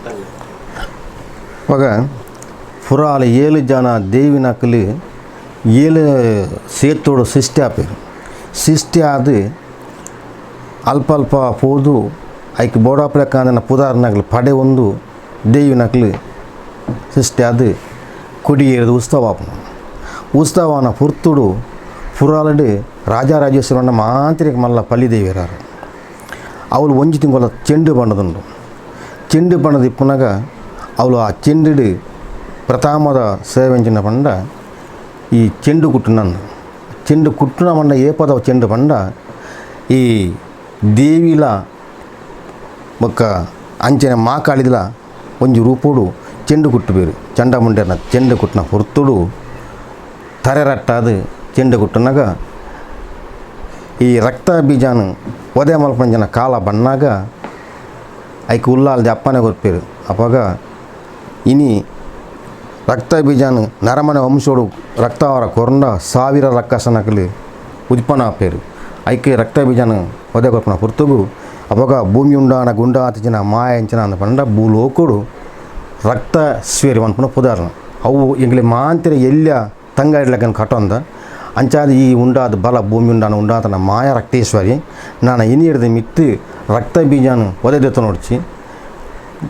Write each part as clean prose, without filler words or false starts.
ಅವಾಗ ಪುರಾಲ 7 ಜನ ದೇವಿನಕಲು 7 ಸೇತೋಡು ಸೃಷ್ಟಿ ಆಪೇರು. ಸೃಷ್ಟಿ ಆದು ಅಲ್ಪ ಅಲ್ಪ ಪೋದು ಐಕ್ ಬೋಡಾಪಲೆಕ್ಕಾಂದನ ಪುದಾರ್ನಕಲು ಪಡೆ ಒಂದು ದೇವಿನಕಲು ಸೃಷ್ಟಿ ಆದು ಕೊಡಿಯೇರಿದ ಉತ್ಸವ ಆಪುಂಡು. ಉತ್ಸವನ ಪುರ್ತುಡು ಪುರಾಲಡು ರಾಜರಾಜೇಶ್ವರನ ಮಾಂತ್ರಿಕ ಮಲ್ಲ ಪಲ್ಲಿ ದೇವಿಯರಾರು ಅವಳು ಒಂಜಿ ತಿಂಗಳ ಚೆಂಡು ಬಣ್ಣದುಂಡು. ಚೆಂಡು ಬಣ್ಣದ ಇಪ್ಪುನಾಗ ಅವಳು ಆ ಚೆಂಡು ಪ್ರಥಮದ ಸೇವೆಂಚಿನ ಪಂಡ ಈ ಚೆಂಡು ಕುಟ್ಟುನಂದು ಚೆಂಡು ಕುಟ್ಟುನ ಪಂಡ ಏಪದ ಚೆಂಡು ಪಂಡ ಈ ದೇವಿಲ ಬೊಕ್ಕ ಅಂಚಿನ ಮಾಕಾಳಿದಲ ಒಂಜಿ ರೂಪೋಡು ಚೆಂಡು ಕುಟ್ಟುಬೇರು. ಚಂಡಮುಂಡೇರ್ನ ಚೆಂಡು ಕುಟ್ಟುನ ಪೊರ್ತುಡು ತರೆರಟ್ಟಾದು ಚೆಂಡು ಕುಟ್ಟುನಾಗ ಈ ರಕ್ತ ಬೀಜಾನು ಒದೆ ಮಲ್ಪಂಜನ ಕಾಲ ಬಣ್ಣಾಗ ಐಕ್ ಉಲ್ಲಾಲ್ದೆ ಅಪ್ಪನೆ ಕೊರ್ಪೇರು. ಅಪಗ ಇನಿ ರಕ್ತ ಬೀಜಾನು ನರಮನೆ ವಂಶೋಡು ರಕ್ತವರ ಕೊರಂಡ ಸಾವಿರ ರಕ್ಕಸನಕಲಿ ಉತ್ಪನ್ನ ಆಪೇರು. ಐಕೆ ರಕ್ತ ಬೀಜಾನು ಒದೆ ಕೊರ್ಪನ ಪೊರ್ತುಗು ಅಪಗ ಭೂಮಿ ಉಂಡಾನ ಗುಂಡ ಆತಿನ ಮಾಯ ಅಂಚಿನ ಅಂದ ಪಂಡ ಭೂಲೋಕುಡು ರಕ್ತ ಸ್ವೇರಿ ಪನ್ಪುನ ಪುದಾರ್ನ ಅವು ಎಂಗ್ಲೆ ಮಾಂತಿರ ಎಲ್ಯ ತಂಗಾಡಿಲಕ್ಕನ ಕಟೊಂದ ಅಂಚಾದ ಈ ಉಂಡಾದ ಬಲ ಭೂಮಿ ಉಂಡಾನ ಉಂಡಾತನ ಮಾಯ ರಕ್ತೇಶ್ವರಿ ನಾನು ಇನಿ ಹಿಡ್ದು ಮಿತ್ತು ರಕ್ತ ಬೀಜಾನು ಒದೆದೆತ್ತ ನೋಡ್ಚಿ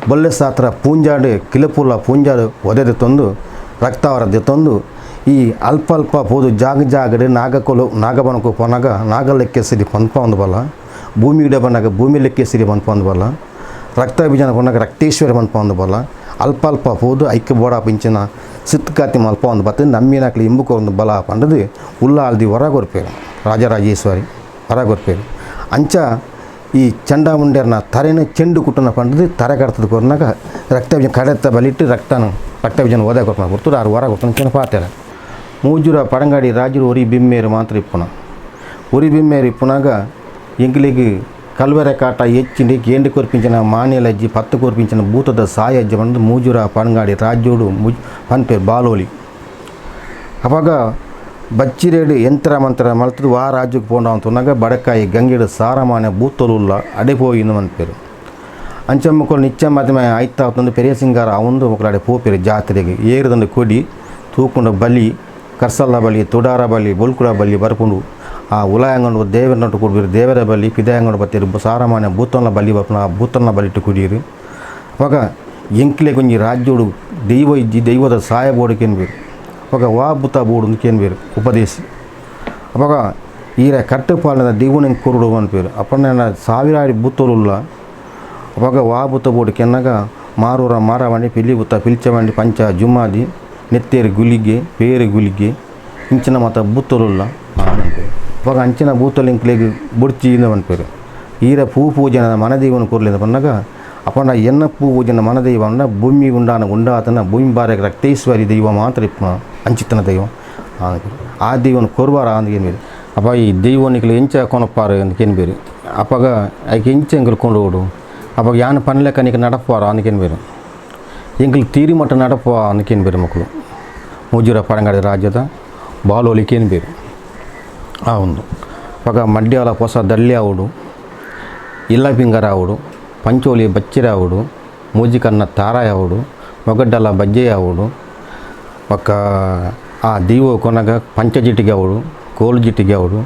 ಬೊಲ್ಲೆ ಸಾತ್ರ ಪೂಂಜಾಡು ಕಿಲಪುಲ್ಲ ಪೂಂಜಾಡು ಒದೆದೆತ್ತೊಂದು ರಕ್ತವರ ದೆತ್ತೊಂದು ಈ ಅಲ್ಪ ಅಲ್ಪ ಪೋದು ಜಾಗ ಜಾಗಡು ನಾಗಕೊಲು ನಾಗಬನಕು ಪೋನಾಗ ನಾಗಲೆಕ್ಕೆ ಸಿರಿ ಪನ್ಪ ಒಂದು ಬಲ, ಭೂಮಿ ಗಿಡ ಬಂದಾಗ ಭೂಮಿ ಲೆಕ್ಕೆ ಸಿರಿ ಪನ್ಪ ಒಂದು ಬಲ, ರಕ್ತ ಬೀಜನ ಪೋನಾಗ ರಕ್ತೇಶ್ವರಿ ಪನ್ಪ ಒಂದು ಬಲ, ಅಲ್ಪ ಅಲ್ಪ ಪೋದು ಐಕ್ಯ ಬೋಡ ಪಿಂಚಿನ ಸಿತ್ಕಾತಿ ಮಲ್ಪ ಒಂದು ಬತ್ತು ನಮ್ಮಿನಕ್ಲಿ ಇಂಬುಕ ಒಂದು ಬಲ ಪಂಡದು ಉಲ್ಲಾಲ್ದಿ ಹೊರ ಕೊರ್ಪೇರು ರಾಜರಾಜೇಶ್ವರಿ ಹೊರ ಕೊರ್ಪೇರು. ಅಂಚ ಈ ಚಂಡಮುಂಡೇರ್ನ ತರೆನ ಚೆಂಡು ಕುಟ್ಟನ ಪಂಡದು ತರೆ ಕಡ್ತದ ಕೊರ್ನಾಗ ರಕ್ತ ಬೀಜ ಕಡೆತ್ತ ಬಲಿಟ್ಟು ರಕ್ತನ ರಕ್ತ ಬೀಜನ ಓದ ಕೊರ್ಪನ ಕೊಡ್ತು ಆರು ಹೊರ ಕೊಡ್ತಾನೆ ಚೆನ್ನ ಪಾತೆರ. ಮೂಜುರ ಪಡಂಗಾಡಿ ರಾಜರು ಒರಿ ಬಿಮ್ಮೇರು ಮಾತ್ರ ಇಪ್ಪುನ ಒರಿ ಬಿಮ್ಮೇರು ಇಪ್ಪುನಾಗ ಎಂಕ್ಲಿಗೆ ಕಲ್ವೆರೆ ಕಾಟ ಹೆಚ್ಚಿಂಡಿ ಕೇಂದ್ರ ಕೊರ್ಪಿಂಚಿನ ಮಾನ್ಯಲಜ್ಜಿ ಪತ್ತು ಕೊರ್ಪಿಂಚಿನ ಭೂತದ ಸಾಯಜ್ಜಿ ಬಂದು ಮೂಜುರ ಪಣಂಗಾಡಿ ರಾಜ್ಯೋಡು ಮುಜ್ ಪನ್ಪೇರು ಬಾಲೋಲಿ. ಅವಾಗ ಬಚ್ಚಿರೇಡು ಯಂತ್ರ ಮಂತ್ರ ಮಲ್ತದು ವಾ ರಾಜ್ಯಕ್ಕೆ ಪೋಂಡ ಅಂತುನಾಗ ಬಡಕಾಯಿ ಗಂಗೆಡು ಸಾರಮಾನ್ಯ ಭೂತೊಲುಲ್ಲ ಅಡೆ ಪೋಯಿನ ಮನ್ಪೇರು. ಅಂಚ ಮುಕ್ಕಳು ನಿಚ್ಚ ಮಧ್ಯಮ ಆಯ್ತಾ ತಂದು ಪೆರಿಯ ಸಿಂಗಾರ ಅವಂದು ಮುಕ್ಕಳು ಅಡೆ ಪೋಪೇರು ಜಾತ್ರೆಗೆ ಏರಿದಂದು ಕೊಡಿ ತೂಕೊಂಡ ಬಲಿ ಕರ್ಸಲ್ಲ ಬಲಿ ತುಡಾರ ಬಲಿ ಬೊಲ್ಕುಡ ಬಲಿ ಬರ್ಪುಂಡು ಆ ಉಲಾಯಂಗಂಡು ದೇವರನ್ನಟ್ಟು ಕೊಡ್ಬೀರು ದೇವರ ಬಲಿ ಪಿದಾಯಂಗಂಡು ಬತ್ತೀರು ಸಾರಮಾನ್ಯ ಭೂತನ ಬಲಿ ಬರ್ಪುನ ಆ ಭೂತನ ಬಲಿಟ್ಟು ಕುಡಿಯಿರು. ಅವಾಗ ಎಂಕ್ಲೆ ಕೊಂಜಿ ರಾಜ್ಯೋಡು ದೈವ ಇಜ್ಜಿ ದೈವದ ಸಾಯ ಬೋಡು ಕೇನ್ಬೇರು. ಅವಾಗ ವಾ ಭೂತ ಬೋಡು ಕೇನ್ಬೇರು ಉಪದೇಶ. ಅವಾಗ ಈರ ಕಟ್ಟುಪಾಲನ ದೈವನ ಕೊರುಡು ಅನ್ಪೇರು. ಅಪ್ಪನ ಸಾವಿರಾರು ಭೂತೋಲುಲ್ಲ. ಅವಾಗ ವಾ ಭೂತ ಬೋಡು ಕೆನ್ನಾಗ ಮಾರೂರ ಮಾರವಂಡಿ ಪಿಲಿ ಭೂತ ಪಿಲ್ಚವಂಡಿ ಪಂಚ ಜುಮಾದಿ ನೆತ್ತೇರು ಗುಲಿಗೆ ಪೇರು ಗುಲಿಗೆ ಇಂಚಿನ ಮಾತ ಭೂತೋಲುಲ್ಲ ಅನ್ಪೇರು. ಅವಾಗ ಅಂಚಿನ ಭೂತೋಲು ಎಂಕ್ಲೆಗ್ ಬೊಡ್ಚಿ ಇಂದ ಪನ್ಪೇರು. ಈರ ಪೂ ಪೂಜೆನ ಮನದೈವನ ಕೊರ್ಲಿಂದ ಪನ್ನಾಗ ಅಪ್ಪನ ಎನ್ನ ಪೂ ಪೂಜೆನ ಮನದೈವ ಅಂಡ ಭೂಮಿ ಉಂಡಾನ ಉಂಡಾತನ ಭೂಮಿ ಬಾರಗ ರಕ್ತೇಶ್ವರಿ ದೈವ ಮಾತ್ರ ಇಪ್ಪುನ ಅಂಚಿತ್ತನ ದೈವ ಆ ದೈವನ ಕೊರ್ವಾರ ಅಂದ್ ಅಪ್ಪ ಈ ದೈವನಿಕ್ಲು ಎಂಚ ಕೊನಪ್ಪಾರು ಅಂದ್ ಕೇನ್ಬೇರು. ಅಪ್ಪಗ ಐಕ್ ಎಂಚ ಎಂಕುಲು ಕೊಂಡು ಅಪ್ಪ ಯಾನ್ ಪನ್ಲೆಕ್ಕ ನಿಕ್ ನಡಪುವಾರ ಅಂದ್ ಕೇನ್ಬೇರು. ಎಂಕುಲು ತೀರಿ ಮಟ್ಟ ನಡಪುವ ಅಂದ್ ಕೇನ್ಬೇರು ಮಕ್ಕಳು ಮೂಜೂರ ಪರಂಗಾಡಿ ರಾಜ್ಯದ ಬಾಲೋಲಿ ಕೇನ್ಬೇರು. ಆ ಒಂದು ಅವಾಗ ಮಡ್ಯಾಲ ಹೊಸ ದಲ್ಯಾವುಡು ಇಲ್ಲ ಪಿಂಗರಾವುಡು ಪಂಚೋಲಿ ಬಚ್ಚಿರಾವುಡು ಮೂಜಿಕನ್ನ ತಾರಾಯಾವುಡು ಮೊಗಡ್ಡಲ ಬಜ್ಜೆಯಾವುಡು ಒಕ್ಕ ಆ ದೀವ ಕೊನಗ ಪಂಚಜಿಟ್ಟಿಗೆ ಅವಡು ಕೋಲು ಜಿಟ್ಟಿಗೆ ಅವಡು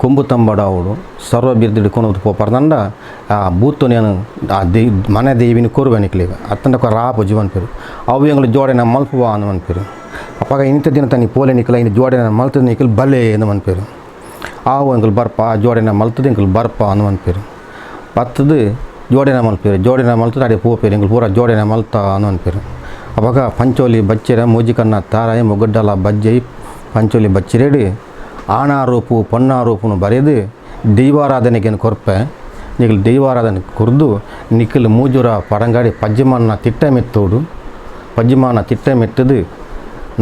ಕೊಂಬು ತಂಬಡ ಅವಡು ಸರ್ವ ಬಿರ್ದಿಡು ಕೊನದು ಪೋಪರ್ದಂಡ ಆ ಬೂತು నేను ಆ ದೈ ಮನೆ ದೇವಿನ ಕೊರುವೆನಿಕ್ಲೇಗ ಅತ್ತಂಡ ఒక ರಾಪು ಜೀವನ್ ಪೇರು ಅವು ಎಂಗಳು ಜೋಡೆನ ಮಲ್ಪುವ ಅಂದ್ ಮನ್ಪೇರು. ಅಪ್ಪಗ ಇಂಥ ದಿನ ತನಿ ಪೋಲೆ ನಿಕ್ಕಲ ಇನ್ನು ಜೋಡೆನ ಮಲ್ತದ ನಿಕ್ಕಲ್ ಬಲೆ ಎಂದು ಮನ್ಪೇರು. ಆವು ಎಂಕಲ್ ಬರ್ಪ ಜೋಡೆನ ಮಲ್ತದ ಎಂಕಲ್ ಬರ್ಪ ಅಂದ್ ಮನ್ಪೇರು. ಬತ್ತದು ಜೋಡೆನ ಮಲ್ಪೇರು ಜೋಡೆನ ಮಲ್ತದ ಅಡೆ ಪೋಪೇರು ಎಂಕಲ್ ಪೂರ ಜೋಡೆನ ಮಲ್ತ ಅಂದ್ ಮನ್ಪೇರು. ಅವಾಗ ಪಂಚೋಲಿ ಬಚ್ಚಿರ ಮೂಜಿಕನ್ನ ತಾರಾಯಿ ಮೊಗಡ್ಡಲ ಬಜ್ಜೈ ಪಂಚೋಲಿ ಬಚ್ಚಿರೇಡು ಆಣಾರೂಪು ಪೊನ್ನಾರೂಪುನು ಬರೆದು ದೈವಾರಾಧನೆಗೇನು ಕೊರ್ಪೆ ನಿಕಲ್ ದೈವಾರಾಧನೆ ಕೊರ್ದು ನಿಖಲ್ ಮೂಜುರ ಪರಂಗಾಡಿ ಪಜ್ಜಮನ್ನ ತಿಟ್ಟ ಮೆತ್ತೋಡು ಪಜ್ಜಮಾನ ತಿಟ್ಟ ಮೆತ್ತದು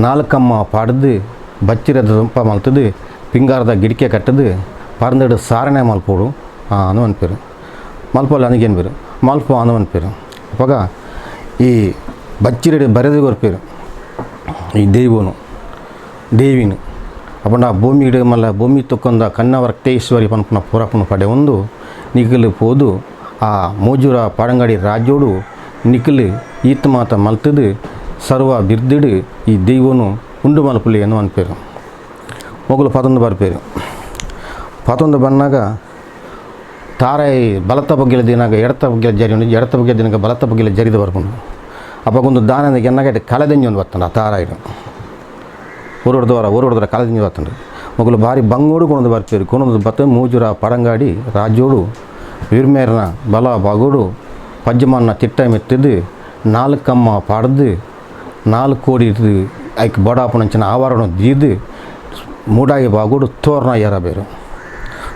ನಾಲ್ಕಮ್ಮ ಪಾಡ್ದು ಬಚ್ಚಿರದ ದೊಂಪ ಮಲ್ತದು ಪಿಂಗಾರದ ಗಿಡಿಕೆ ಕಟ್ಟದು ಪರಂದಡು ಸಾರಣೆ ಮಲ್ಪೋಡು ಅನು ಅನ್ಪೇರು. ಮಲ್ಪೋಲ್ಲ ಅನಿಗೇನು ಬೇರು ಮಲ್ಪ ಅನು ಅನ್ಪೇರು. ಅವಾಗ ಈ ಬಚ್ಚಿರಡಿ ಬರೆದು ಕೊರ್ಪೇರು ಈ ದೈವನು ದೇವಿನು ಅಪ್ಪಂಡ ಭೂಮಿ ಗಿಡ ಮಲ್ಲ ಭೂಮಿ ತೊಕ್ಕೊಂದ ಕನ್ನವ ರಕ್ತೇಶ್ವರಿ ಪನ್ಪುನ ಪೂರಪುನ ಪಡೆ ಒಂದು ನಿಗಲು ಪೋದು ಆ ಮೂಜೂರ ಪಾಡಂಗಾಡಿ ರಾಜ್ಯೋಡು ನಿಕಲು ಈತ್ ಮಾತ ಮಲ್ತದು ಸರ್ವ ಬಿರ್ದಿಡು ಈ ದೈವನು ಉಂಡು ಮಲ್ಪುಲೆ ಏನು ಅನ್ಪೇರು. ಮೊಗಲು ಪತೊಂದು ಬರ್ಪೇರು. ಪತೊಂದು ಬನ್ನಾಗ ತಾರಾಯಿ ಬಲತ್ತ ಬಗ್ಗೆಲ ದಿನಾಗ ಎಡತ್ತ ಬಗ್ಗೆಲ ಜರಿ ಉಂಡು, ಎಡತ್ತ ಬಗ್ಗೆಲ ದಿನಾಗ ಬಲತ್ತ ಬಗ್ಗೆಲ ಜರಿದ ಬರ್ಪುಂಡು. ಅಪಗೊಂದು ದಾನದ ಎನ್ನಗ ಕಳೆದೆಂಜಿ ಒಂದು ಬತ್ತಂಡು ಆ ತಾರಾಯಿಡು ಊರುಡ್ದವರ ಊರುಡ್ದವರ ಕಳೆದೆಂಜಿ ಬತ್ತಂಡು. ಮೊಗಲು ಭಾರಿ ಬಂಗೋಡು ಕೊಣದು ಬರ್ಪೇರು. ಕೊಣದು ಬತ್ತ ಮೂಜುರ ಪಡಂಗಾಡಿ ರಾಜೋಡು ವೀರ್ಮೇರ್ನ ಬಲ ಬಾಗೋಡು ಪಜ್ಜಮನ್ನ ತಿಟ್ಟ ಮೆತ್ತಿದ್ದು ನಾಲ್ಕಮ್ಮ ಪಾಡ್ದು 4 ಕೋಡಿ ಐಕ್ ಬಡಾಪುನಂಚಿನ ಆವರಣ ದೀದು ಮೂಡಾಯಿ ಬಾಗೋಡು ತೋರಣ ಏರಬೇರು.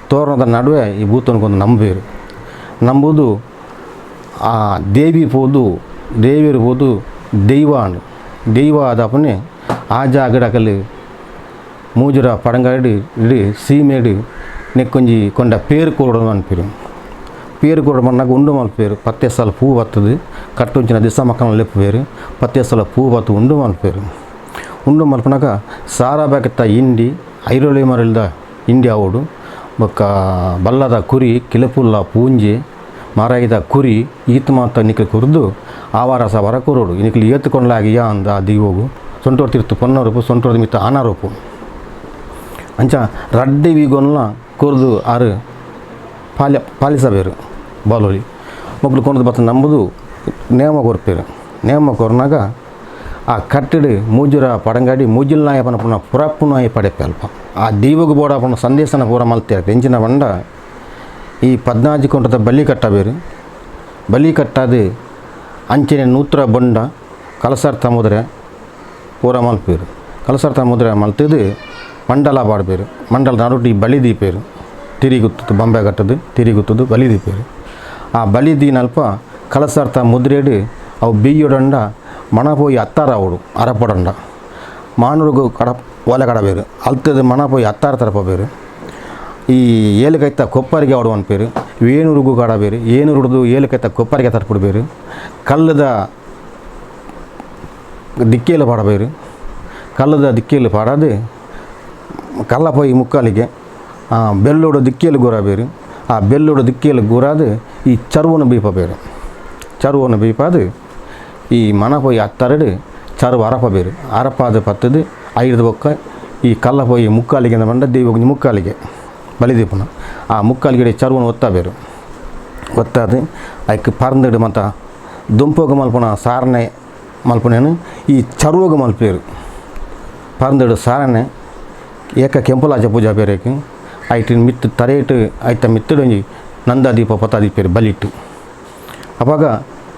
ತೋರಣದ ನಡುವೆ ಈ ಭೂತನಕ್ಕೊಂದು ನಂಬೇರು. ನಂಬುದು ಆ ದೇವಿ ಪೋದು ದೇವಿಯರು ಪೋದು ದೈವ ಅಂಡು ದೈವ ಆದಪನೆ ಆ ಜಾಗಡಕಲ್ಲಿ ಮೂಜುರ ಪಡಂಗಾಡಿ ಇಡಿ ಸೀಮೆಡು ನೆಕ್ಕೊಂಜಿ ಕೊಂಡ ಪೇರು ಕೋರಡು ಅನ್ಪಿರು. ಪೇರು ಕೋರಡು ಮನ್ನಾಗ ಉಂಡು ಮಲ್ಪೇರು. ಪತ್ತೆ ಸಲ ಪೂ ಬತ್ತದು ಕಟ್ಟುಂಚಿನ ದಿಸ ಮಕ್ಕಳ ಲೆಪ್ಪು ಬೇರು ಪತ್ತೆ ಸಲ ಪೂ ಬತ್ತು ಉಂಡು ಮಲ್ಪೇರು. ಉಂಡು ಮಲ್ಪನಾಗ ಸಾರಾ ಬೇಕತ್ತ ಇಂಡಿ ಐರೋಳಿ ಮರಳಿದ ಇಂಡಿ ಆವಡು ಬೊಕ್ಕ ಬಲ್ಲದ ಕುರಿ ಕಿಲಪುಲ್ಲ ಪೂಂಜೆ ಮಾರಾಯಿದ ಕುರಿ ಈತ ಮಾತ ನಿಕ್ಲು ಕುರಿದು ಆವಾರ ಸವಾರ ಕೊರೋಡು ನಿಕ್ಲು ಏತ್ತುಕೊಂಡ್ಲಾಗಿ ಯಾ ಅಂದ ಆ ದೀವೋಗು ಸೊಂಟೋರು ತಿರ್ತು ಪೊನ್ನರೂಪು ಸೊಂಟೋರ್ದ ಮಿತ್ತ ಆನಾರೂಪು ಅಂಚ ರಡ್ಡೆ ವೀಗೊನ್ಲ ಕೊರ್ದು ಆರು ಪಾಲ್ಯ ಪಾಲಿಸಬೇರು ಬಾಲೋಲಿ ಮೊಗ್ಲು ಕೊನದು ಬತ್ತ ನಂಬುದು ನೇಮ ಕೊರ್ಪೇರು. ನೇಮ ಕೊರ್ನಾಗ ಆ ಕಟ್ಟಡಿ ಮೂಜುರ ಪಡಂಗಾಡಿ ಮೂಜಿಲ್ನಾಯ ಪನಪುನ ಪುರಪ್ಪುನಾಯ ಪಡೆಪೆ ಅಲ್ಪ ಆ ದೀವಗು ಬೋಡಾಪುನ ಸಂದೇಶನ ಪೂರ ಮಲ್ತೇರು. ಎಂಚಿನ ಬಂಡ ಈ ಪದ್ನಾಜಿ ಕೊಂಡದ ಬಲಿ ಕಟ್ಟಬೇರು. ಬಲಿ ಕಟ್ಟಾದು ಅಂಚನೆ ನೂತ್ರ ಬೊಂಡ ಕಲಸರ್ತ ಮುದ್ರೆ ಪೂರ ಮಲ್ಪೇರು. ಕಲಸರ್ತ ಮುದ್ರೆ ಮಲ್ತದು ಮಂಡಲ ಪಾಡ್ಪೇರು. ಮಂಡಲ ನಡುಟು ಈ ಬಲಿ ದೀಪೇರು. ತಿರಿಗುತ್ತದು ಬೊಂಬೆ ಕಟ್ಟದು ತಿರಿಗುತ್ತದು ಬಲಿ ದೀಪೇರು. ಆ ಬಲಿ ದೀನಲ್ಪ ಕಲಸರ್ತ ಮುದ್ರೆಡು ಅವು ಬಿಯ್ಯೊಡಂಡ ಮಣ ಪೋಯಿ ಅತ್ತಾರ ಅವಡು ಅರಪಡಂಡ ಮಾನೂರುಗು ಕಡ ಓಲೆ ಕಡಬೇರು ಅಲ್ತದ ಮಣ ಪೋಯಿ ಅತ್ತಾರ ತರಪಬೇರು. ಈ ಏಲಕೈತ ಕೊಪ್ಪರಿಗೆ ಅವಡು ಅನ್ಪೇರು. ವೇಣೂರುಗು ಕಡಬೇರು. ಏನುರುಡ್ದು ಏಲಕೈತ ಕೊಪ್ಪರಿಗೆ ತರ್ಪಿಡ್ಬೇರು. ಕಲ್ಲದ ದಿಕ್ಕೇಲು ಪಾಡಬೇರು. ಕಲ್ಲದ ದಿಕ್ಕೇಲು ಪಾಡದು ಕಲ್ಲ ಪೋಯಿ ಮುಕ್ಕಾಲಿಗೆ ಬೆಲ್ಲೋಡು ದಿಕ್ಕೇಲು ಗುರಬೇರು. ಆ ಬೆಲ್ಲೋಡು ದಿಕ್ಕೇಲು ಗುರಾದು ಈ ಚರುವನು ಬೀಪಬೇರು. ಚರುವನು ಬೀಪಾದು ಈ ಮಣ ಪೋಯಿ ಅತ್ತರಡು ಚರುವು ಅರಪಬೇರು. ಅರಪಾದ ಪತ್ತದು ಐದು ಬೊಕ್ಕ ಈ ಕಲ್ಲ ಪೋಯಿ ಮುಕ್ಕಾಲಿಗೆ ಬಂಡ ದೈವ ಮುಕ್ಕಾಲಿಗೆ ಬಲಿದೀಪನ ಆ ಮುಕ್ಕಾಲಿಗೆ ಚರುವನು ಒತ್ತಬೇರು. ಒತ್ತಾದು ಐಕ್ ಪರಂದಿಡು ಮತ್ತು ದುಂಪೋಗ ಮಲ್ಪುನ ಸಾರಣೆ ಮಲ್ಪುನೇನು ಈ ಚರುವಗ ಮಲ್ಪೇರು. ಪರಂದಿಡು ಸಾರಣೆ ಏಕ ಕೆಂಪುಲಾಜ ಪೂಜಾ ಬೇರೇಕು ಐಟಿನ ಮಿತ್ತು ತರೇಟು ಐತ ಮಿತ್ತಡೊಂಜಿ ನಂದ ದೀಪ ಪತ್ತ ದೀಪೇರು ಬಲಿಟ್ಟು. ಅವಾಗ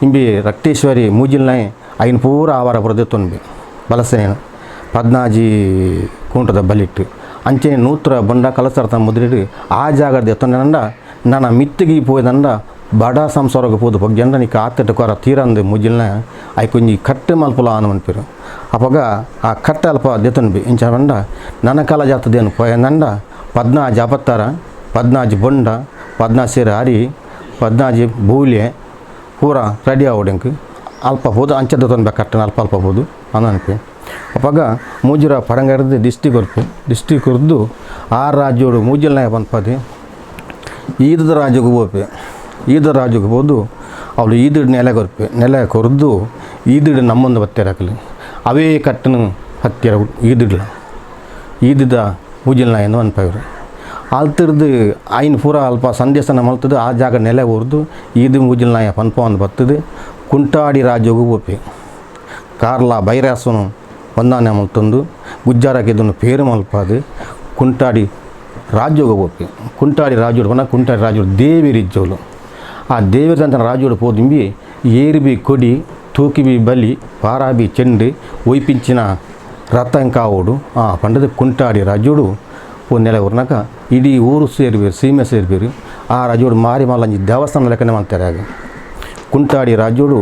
ಇಂಬಿ ರಕ್ತೇಶ್ವರಿ ಮೂಜಿಲ್ನಾಯ್ ಐನ್ ಪೂರ ಆವಾರ ಪೂರ ದೆತ್ತೊನ್ಬೆ ಬಲಸೇನ ಪದ್ನಾಜಿ ಕೂಂಟದ ಬಲಿಟ್ಟು ಅಂಚನೆ ನೂತ್ರ ಬಂಡ ಕಲಸರ್ತ ಮುದ್ರಿಡು ಆ ಜಾಗದ ಎತ್ತೊಂಡ ನನ್ನ ಮಿತ್ತಿಗೆ ಪೋಯ್ದಂಡ ಬಡ ಸಂಸಾರಕ್ಕೆ ಪೋದು ಪೊಗ್ಗಂಡ ನೀ ಆತಟ ಕೊರ ತೀರಂದು ಮುಜಿಲ್ನ ಐಕೊಂಜಿ ಕಟ್ಟು ಮಲ್ಪುಲ ಆನು ಮನ್ಪಿರು. ಅಪಗ ಆ ಕಟ್ಟ ಅಲ್ಪ ದೆತ್ತೊನ್ಬಿ ಇಂಚ ಬಂಡ ನನ್ನ ಕಾಲ ಜಾತದೇನು ಪೋಯಂದಂಡ ಪದ್ನಾಜಿ ಅಪತ್ತಾರ ಪದ್ನಾಜಿ ಬೊಂಡ ಪದ್ನಾಜಿ ಸೇರು ಅರಿ ಪದ್ನಾಜಿ ಬೂಲೆ ಪೂರ ರೆಡಿ ಆವಡೆಂಕ್ ಅಲ್ಪ ಪೋದು ಅಂಚೆ ದೆತ್ತೊನ್ಬೆ ಕಟ್ಟನ ಅಲ್ಪ ಅಲ್ಪ ಪೋದು ಅನ್ಪಿ. ಅಪಗ ಮೂಜಿರ ಪಡಂಗರ್ದು ದಿಷ್ಟಿ ಕೊರ್ಪು. ದಿಷ್ಟಿ ಕೊರ್ದು ಆ ರಾಜ್ಯೋಡು ಮೂಜಿಲ್ನಾಯ ಪನ್ಪದೆ ಈದದ ರಾಜ್ಯಕ್ಕೆ ಪೋಪೆ. ಈದ ರಾಜ್ಯಕ್ಕೆ ಪೋದು ಅವಳು ಈದಿಡು ನೆಲೆ ಕೊರ್ಪೆ. ನೆಲೆ ಕೊರ್ದು ಈದಿಡು ನಮ್ಮೊಂದು ಬತ್ತೇರಕಲು ಅವೇ ಕಟ್ಟನು ಹತ್ತಿರ ಈದಿಡ್ಲ ಈದಿದ ಮೂಜಿಲ್ನಾಯಂದು ಅನ್ಪವರು. ಅಲ್ತಿರ್ದು ಐನ್ ಪೂರ ಅಲ್ಪ ಸಂದೇಶನ ಮಲ್ತದು ಆ ಜಾಗ ನೆಲೆ ಊರ್ದು ಈದು ಮೂಜಿಲ್ನಾಯ ಪನ್ಪ ಒಂದು ಬತ್ತದು ಕುಂಟಾಡಿ ರಾಜ್ಯಗೂ ಪೋಪೆ. ಕಾರ್ಲ ಬೈರಾಸನು వందాನೆ ಮಲ್ತೊಂದು ಗುಜ್ಜಾರಕ್ಕೆ ಪೇರು ಮಲ್ಪಾದು ಕುಂಟಾಡಿ ರಾಜ್ಯೋಗ ಪೋಪೆ. ಕುಂಟಾಡಿ ರಾಜೋಡು ಪಂಡ ಕುಂಟಾಡಿ ರಾಜೋಡು ದೇವಿರಿಜ್ಜೋಲು ಆ ದೇವಿರ ರಾಜೋಡು ಪೋದಿಂಬಿ ಏರು ಬಿ ಕೊಡಿ ತೂಕಿ ಬಿ ಬಲಿ ಪಾರಾ ಬಿ ಚೆಂಡು ಒಯ್ಪಿಂಚಿನ ರಥ ಕಾವೋಡು ಆ ಪಂಡದ ಕುಂಟಾಡಿ ರಾಜೋಡು ಪೋ ನೆಲೆ ಊರ್ನಾಕ ಇಡೀ ಊರು ಸೇರ್ಬೇರು ಸೀಮೆ ಸೇರ್ಬೇರು. ಆ ರಾಜೋಡು ಮಾರಿ ಮಲ್ಲಂಜಿ ದೇವಸ್ಥಾನ ಲೆಕ್ಕನೆ ಮಾಡ್ತಾರೆ. ಆಗ ಕುಂಟಾಡಿ ರಾಜೋಡು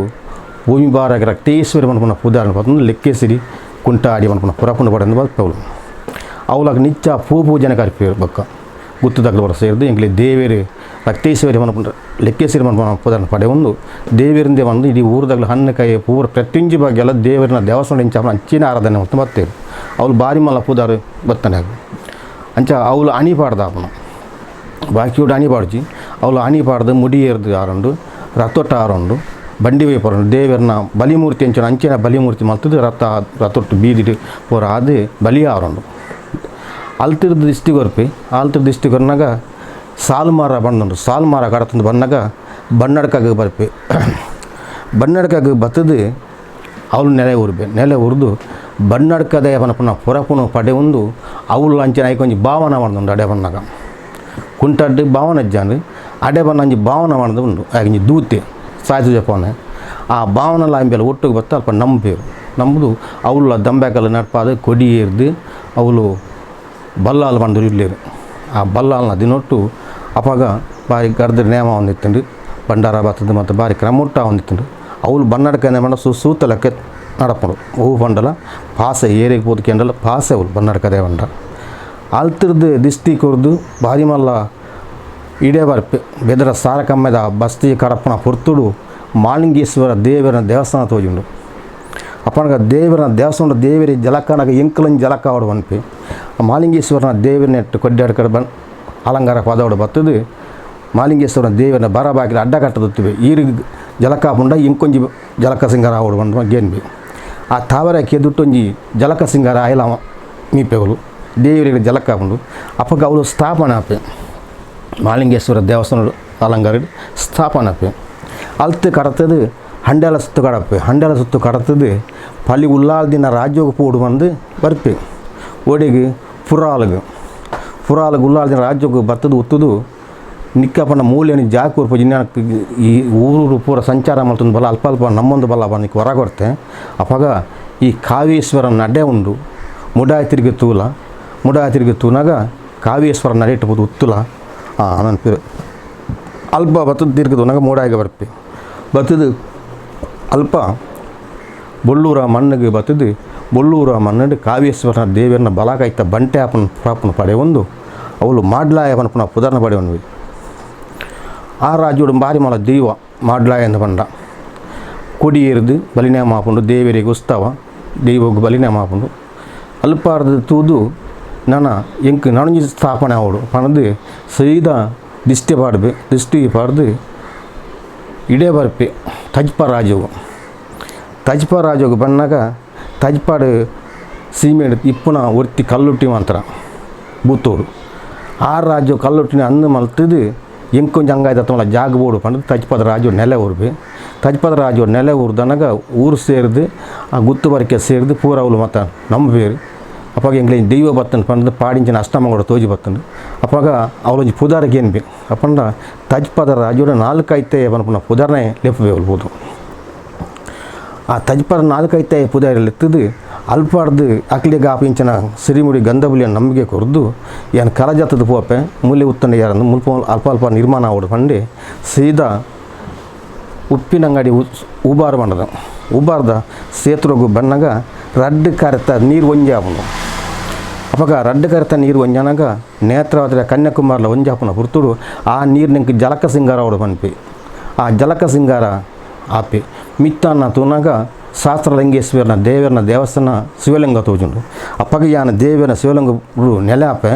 ಭೂಮಿ ಬಾರಾಗಿ ರಕ್ತೇಶ್ವರಿ ಮನ್ಪುನ ಪುದಾರಣ ಪತ್ತೊಂದು ಲೆಕ್ಕೇಸಿರಿ ಕುಂಟಾಡಿ ಮನ್ಪುನ ಪುರಪುಂಡು ಪಡೆದು ಬಲ್ಪವಳು ಅವಳಾಗ ನಿಚ್ಚ ಪೂ ಪೂಜನೆ ಕರಿಪೇರು ಬೊಕ್ಕ ಗುತ್ತುದಗ್ಲು ಬರ ಸೇರಿದು ಎಂಕ್ಲೆ ದೇವೇರು ರಕ್ತೇಶ್ವರಿ ಮನ್ಪುನ ಲೆಕ್ಕೇಶ್ವರಿ ಮನ್ಪುನ ಪುದಾರಣ ಪಡೆಯೊಂದು ದೇವೇರಿಂದೇ ಬಂದು ಇಡೀ ಊರುದಾಗಲು ಹಣ್ಣು ಪೂರ ಪ್ರತಿಯೊಂಜಿ ಬಗ್ಗೆ ಎಲ್ಲ ದೇವರಿನ ದೇವಸ್ಥಾನ ಇಂಚ ಅಂಚಿನ ಆರಾಧನೆ ಮತ್ತು ಬರ್ತೇವೆ. ಅವಳು ಬಾರಿ ಮಲ್ಲ ಪೂದಾರು ಬತ್ತಾನೆ ಅಂಚ ಅವಳು ಅಣಿ ಪಾಡ್ದ ಅವನು ಬಾಕಿಯೋಡು ಅಣಿ ಪಾಡ್ಜಿ ಅವಳು ಅಣಿ ಪಾಡ್ದು ಮುಡಿ ಏರ್ದು ಆರುಂಡು ರಥೊಟ್ಟ ಆರುಂಡು ಬಂಡಿ ವೈಪರ ದೇವರನ ಬಲಿಮೂರ್ತಿ ಅಂಚಿನ ಅಂಚಿನ ಬಲಿಮೂರ್ತಿ ಮಲ್ತದು ರಥ ರಥೊಟ್ಟು ಬೀದಿಡ್ ಪೂರ ಆದ್ ಬಲಿ ಆವೊಂಡು ಅಲ್ತಿರ್ದು ದಿಷ್ಟಿ ಕೊರ್ಪಿ ಆಲ್ತಿರ್ ದಿಷ್ಟಿ ಕೊರ್ನಗ ಸಾಲ್ಮಾರ ಬಂದುಂಡು ಸಾಲ್ಮಾರ ಕಡತೊಂದು ಬನ್ನಗ ಬನ್ನಡ್ಕಗ್ ಬರ್ಪೆ ಬನ್ನಡ್ಕಗ್ ಬತ್ತುದು ಅವ್ಲು ನೆಲೆ ಊರ್ಬೆ ನೆಲೆ ಊರ್ದು ಬನ್ನಡ್ಕದ ಪನಪುನ ಪುರಪುನು ಪಡೆವೊಂದು ಅವ್ಲು ಅಂಚಿನ ಐಕೊಂಜಿ ಒಂಜಿ ಭಾವನ ಮಂದುಂಡು ಅಡೆ ಬನ್ನಗ ಕುಂಟಡ್ಡು ಭಾವನ ಇಜ್ಜಾಂಡ್ ಅಡೆ ಬನ್ನ ಒಂಜಿ ಭಾವನ ಮಂದು ಉಂಡು ಆಯ್ಕೊಂಜಿ ದೂತೆ ಸಾಯ್ತು ಜಪಾನೆ ಆ ಭಾವನಲ ಅಂಬೆಲ ಒಟ್ಟುಗು ಬತ್ತ ಅಲ್ಪ ನಂಬುಪೆರ್ ನಂಬುದು ಅವ್ಲ ದಂಬೆಕಲ್ಲು ನಡ್ಪಾದ್ ಕೊಡಿ ಏರ್ದು ಅವ್ಲು ಬಲ್ಲಾಲ್ ಪಂದ್ ಉಲ್ಲೆರ್ ಆ ಬಲ್ಲಾಲ್ನ ದಿನೊಟ್ಟು ಅಪಗ ಬಾರಿ ಗರ್ದ್ ನೇಮ ಆವೊಂದಿತ್ತುಂಡು ಭಂಡಾರ ಬತ್ತುದು ಮಾತ ಬಾರಿ ಕ್ರಮೊಟ್ಟು ಆವೊಂದಿತ್ತುಂಡು ಅವ್ಲು ಬನ್ನಡ್ಕ ಪಂಡ ಸೂತಲಕ್ಕೆ ನಡಪುಂಡು ಒವು ಪಂಡಲ ಪಾಸೆ ಏರೆಗ್ ಪೋದು ಕೆಂಡಲ ಪಾಸೆ ಅವ್ಲು ಬನ್ನಡ್ಕದೆ ಪಂಡ ಅಲ್ತಿರ್ದು ದಿಷ್ಟಿ ಕೊರ್ದು ಬಾರಿ ಮಲ್ಲ ಇಡೇ ಬರ್ಪೆ ಬೆದ್ರ ಸಾರಕಮ್ಮೆದ ಬಸ್ತಿ ಕಡಪುನ ಪೊರ್ತುಡು ಮಾಲಿಂಗೇಶ್ವರ ದೇವರ ದೇವಸ್ಥಾನ ತೋಜುಂಡು ಅಪನಗ ದೇವರ ದೇವಸ್ಥಾನ ದೇವರಿ ಜಲಕನಗ ಎಂಕಲಂಜಿ ಜಲಕ ಆವಡ್ ಪನ್ಪೆ ಆ ಮಾಲಿಂಗೇಶ್ವರನ ದೇವರನೆಟ್ಟು ಕೊಡ್ಯಾಡ್ ಬನ್ ಅಲಂಕಾರ ಪದವಡು ಬತ್ತುದು ಮಾಲಿಂಗೇಶ್ವರನ ದೇವರನ ಬರ ಬಾಕಿಲ ಅಡ್ಡ ಕಟ್ಟದುತ್ತುವೆ ಈರು ಜಲಕ ಪುಂಡ ಇಂಕೊಂಜಿ ಜಲಕ ಸಿಂಗಾರ ಆವಡು ಪಂಡ ಗೇನ್ಬಿ ಆ ತಾವರೆ ಕೆದುಟ್ಟೊಂಜಿ ಜಲಕ ಸಿಂಗಾರ ಆಯಲ ಮೀಪೆಗಳು ದೇವರಿಗೆ ಜಲಕ ಆಪುಂಡು ಅಪಗ ಅವುಲು ಸ್ಥಾಪನೆ ಆಪೆ ಮಾಲಿಂಗೇಶ್ವರ ದೇವಸ್ಥಾನ ಅಲಂಕಾರ ಸ್ಥಾಪನೆ ಆಪೆ ಅಲ್ತ್ ಕಡತದು ಹಂಡೆಲ ಸುತ್ತು ಕಡಪೆ ಹಂಡೆಲ ಸುತ್ತು ಕಡತದು ಪಲಿ ಉಲ್ಲಾಲ್ದಿನ ರಾಜ್ಯೋಗ ಪೋಡು ಬಂದು ಬರ್ಪೆ ಒಡೆಗ್ ಪುರಾಲ್ಗ್ ಪುರಾಲ್ಗ್ ಉಲ್ಲಾಲ್ದಿನ ರಾಜ್ಯೋಗ ಬತ್ತದು ಉತ್ತುದು ನಿಕ್ಕಪನ ಮೂಲೆಯನ್ನು ಜಾಗ ಕೊರ್ಪು ಜಿನ್ನ ಈ ಊರೂರು ಪೂರ ಸಂಚಾರ ಮಲ್ತೊಂದು ಬಲ ಅಲ್ಪ ಅಲ್ಪ ನಮ್ಮೊಂದು ಬಲ ಬಂದು ಹೊರ ಕೊರ್ತೆ ಅಪಗ ಈ ಕಾವೇಶ್ವರ ನಡೆ ಉಂಡು ಮುಡಾಯಿ ತಿರುಗಿ ತೂಲ ಮುಡಾಯಿ ತಿರುಗಿ ತೂನಾಗ ಕಾವೇಶ್ವರ ನಡೆ ಇಟ್ಟು ಉತ್ತುಲ ನನ್ನ ಅಲ್ಪ ಬತ್ತದ ತಿರುಗಿ ತೂನಾಗ ಮೂಡಾಯಿಗೆ ಬರ್ಪೆ ಬತ್ತದು ಅಲ್ಪ ಬೊಳ್ಳೂರ ಮಣ್ಣಿಗೆ ಬತ್ತದು ಬೊಳ್ಳೂರ ಮಣ್ಣು ಕಾವೇಶ್ವರನ ದೇವರನ ಬಲಕಾಯ್ತ ಬಂಟೆ ಆಪನ ಪ್ರಾಪನ ಪಡೆಯೊಂದು ಅವಳು ಮಾಡ್ಲಾಯ ಪನ್ಪುನ ಪುದರ್ನ ಪಡೆಯೊಂದು ಆ ರಾಜ್ಯೋಡು ಬಾರಿ ಮಲ್ಲ ದೈವ ಮಾಡ್ಲಾಯ ಅಂದ್ ಪಂಡ ಕೊಡಿ ಏರ್ದು ಬಲಿನಾಮ ಆಪುಂಡು ದೇವರಿಗೆ ಉತ್ಸವ ದೈವಗ್ ಬಲಿನಾಮ ಆಪುಂಡು ಅಲ್ಪಾರ್ದು ತೂದು ನನ ಎಂಕ್ ನನೊಂಜಿ ಸ್ಥಾಪನೆ ಆವೊಡು ಪಂಡ್ದು ಸೀದಾ ದಿಷ್ಟಿ ಪಾಡ್ಬೆ ದಿಷ್ಟಿ ಪಾಡ್ದು ಇಡೇ ಬರ್ಪೆ ತಜ್ಪ ರಾಜ್ಯೋಗು ತಜ್ಪ ರಾಜ್ಯೋಗು ಬನ್ನಗ ತಜ್ಪಾಡು ಸೀಮೆಡ್ ಇಪ್ಪುನ ಒರ್ತಿ ಕಲ್ಲುಟ್ಟಿ ಮಾತ್ರ ಬೂತೋಡು ಆ ರಾಜ್ಯ ಕಲ್ಲುಟ್ಟಿನ ಅಂದು ಮಲ್ತದು ಎಂಕೊಂಜಿ ಅಂಗಾಯ್ದ ತೋಲ ಜಾಗ ಬೋಡು ಪಂಡ್ದು ತಜ್ಪದ ರಾಜ್ಯ ನೆಲೆ ಊರ್ಬೆ ತಜ್ಪದ ರಾಜ್ಯ ನೆಲೆ ಊರ್ದನಗ ಊರು ಸೇರ್ದು ಆ ಗುತ್ತು ಬರಿಕೆ ಸೇರ್ದು ಪೂರ ಅವ್ಲು ಮಾತ ನಂಬುವೇರು ಅಪಗ ಎಂಕ್ಲೆ ದೈವ ಬತ್ತಂಡು ಪಂಡ್ದು ಪಾಡಿಂಚಿನ ಅಷ್ಟಮ ಕೂಡ ತೋಜಿ ಬತ್ತಂಡು ಅಪಗ ಅವಳೊಂಜಿ ಪುದಾರ್ ಗೇನ್ಬೆ ಅಪಂಡ ತಜ್ಪದ ರಾಜ್ಯೋಡು ನಾಲ್ಕೈತೆ ಪನ್ಪುನ ಪುದರ್ನೆ ಲೆಪ್ಪುವೆ ಅವ್ಲು ಪೋದು ಆ ತಜ್ಪದ ನಾಲ್ಕೈತೆ ಪುದಾರ್ ಲೆತ್ತುದು ಅಲ್ಪಾಡ್ದು ಅಕ್ಲೆಗ್ ಆಪಿಂಚಿನ ಸಿರಿಮುಡಿ ಗಂಧಬುಲಿಯ ನಂಬಿಕೆ ಕೊರ್ದು ಯಾನ್ ಕಲಜಾತದ ಪೋಪೆ ಮೂಲೆ ಉತ್ತಂಡ ಯಾರಂದು ಮುಲ್ಪ ಅಲ್ಪ ಅಲ್ಪ ನಿರ್ಮಾಣ ಆವಡು ಪಂಡೆ ಸೀದಾ ಉಪ್ಪಿನಂಗಡಿ ಉಬಾರು ಬಂಡದ ಉಬಾರ್ದ ಸೇತುರಗು ಬನ್ನಗ ರಡ್ಡು ಕರೆತ ನೀರು ಒಂಜಿ ಆಪುಂಡು ಅಪಗ ರಡ್ಡು ಕರೆತ ನೀರು ಒಂಜಾನಗ ನೇತ್ರಾವತಿದ ಕನ್ಯಾಕುಮಾರಿಲ ಒಂಜಿ ಆಪುನ ಪೊರ್ತುಡು ಆ ನೀರು ಜಲಕ ಸಿಂಗಾರ ಆವಡು ಪನ್ಪಿ ಆ ಜಲಕ ಸಿಂಗಾರ ಆಪೆ ಮಿತ್ತನ್ನ ತೂನಗ ಶಾಸ್ತ್ರಲಿಂಗೇಶ್ವರನ ದೇವರನ ದೇವಸ್ಥಾನ ಶಿವಲಿಂಗ ತೋಜುಂಡು ಅಪಗ ಯಾನ ದೇವರ ಶಿವಲಿಂಗ ನೆಲೆ ಆಪೆ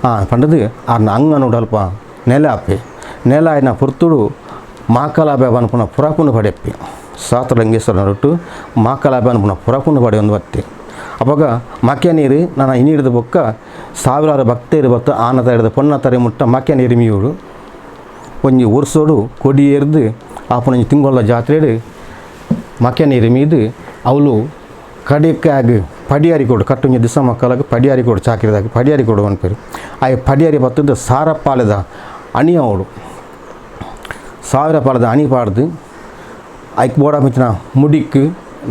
ಆ ಪಂಡದು ಆರ್ನ ಅಂಗನುಡು ಅಲ್ಪ ನೆಲೆ ಆಪೆ ನೆಲೆ ಆಯಿನ ಪೊರ್ತುಡು ಮಾಕಲಾಬೆ ಪನ್ಪುನ ಪುರಪುನು ಪಡೆಪ್ಪಿ ಶಾಸ್ತ್ರಲಿಂಗೇಶ್ವರ ನಡುಟ್ಟು ಮಾಕಲಾಬೆ ಅನ್ಪುನ ಪುರಪುನು ಪಡೆಯೊಂದು ಬತ್ತೆ ಅಪಗ ಮಕ್ಕೆ ನೀರು ನಾನು ಹಿಡಿದ ಬೊಕ್ಕ ಸಾವಿರಾರು ಭಕ್ತರು ಬತ್ತು ಆನ ತಡೆದ ಪೊನ್ನ ತರೆ ಮುಟ್ಟ ಮಕ್ಕೆ ನೀರು ಮೀಯುಡು ಒಂಜಿ ವರ್ಷೋಡು ಕೊಡಿ ಏರ್ದು ಆಪುನ ತಿಂಗೊಳ್ಳ ಜಾತ್ರೆಡ್ ಮಕ್ಕೆ ನೀರು ಮೀದು ಅವಳು ಕಡೆಕ್ಕಾಗಿ ಪಡಿಯಾರಿ ಕೊಡು ಕಟ್ಟುಂಜಿ ದಿಸ ಮಕ್ಕಳಾಗ ಪಡಿಯಾರಿ ಕೊಡು ಚಾಕಿರಿದಾಗ ಪಡಿಯಾರಿ ಕೊಡು ಅನ್ಪೇರು ಆ ಪಡಿಯಾರಿ ಬತ್ತದ ಸಾರ ಪಾಲೆದ ಅಣಿ ಅವಳು ಸಾವಿರ ಪಾಲದ ಅಣಿ ಪಾಡ್ದು ಐಕ್ ಬೋಡ ಮಿತ್ತಿನ ಮುಡಿಕ್